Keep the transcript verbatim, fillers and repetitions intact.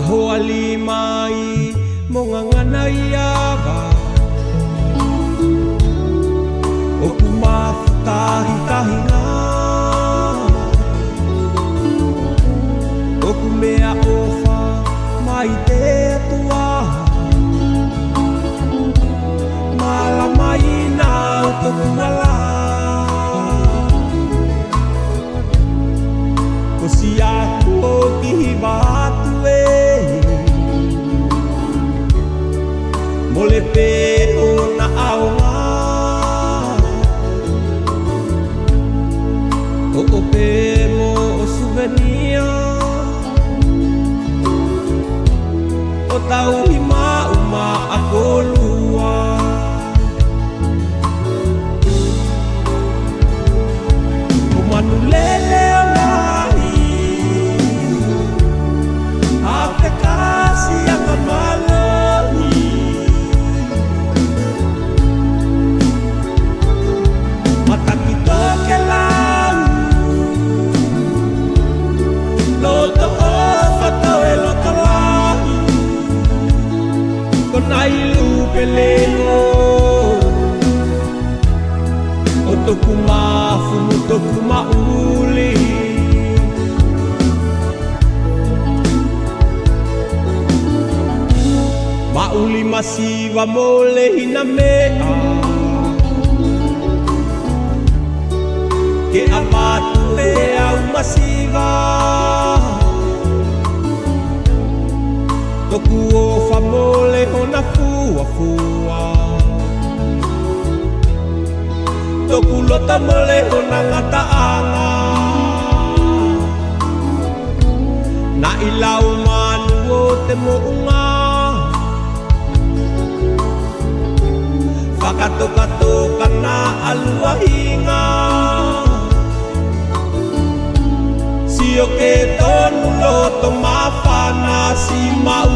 Hoali mai mo gagana ia ʻoku mafutahi tahi ga. ʻOku meʻa ʻofa mai te ʻAtua, mālama ʻi nā ʻo toku ala. Ko siʻaku ʻo kihi vatu e, mole pe ʻo na ʻaoga. ʻO ʻope mo ʻo suvenia, ʻo tauhi maʻu maʻa kolua. Ko manu lele ʻo lahi, a pe kasi aka malohi. Mataki toke lau, loto ʻofa toe loto lahi. Ko nai lupe leo, ʻo toku mafu mo toku maʻuli. Maʻuli masiva mole hina meʻa, ke avatu e au masiva. Toku ʻofa mole hona fuafua, toku loto mole hona gataʻaga. Naʻi lau manu ʻo te moʻuga, fakatokatoka na aluahiga. Sio ke tonu loto mafana, siʻi maʻu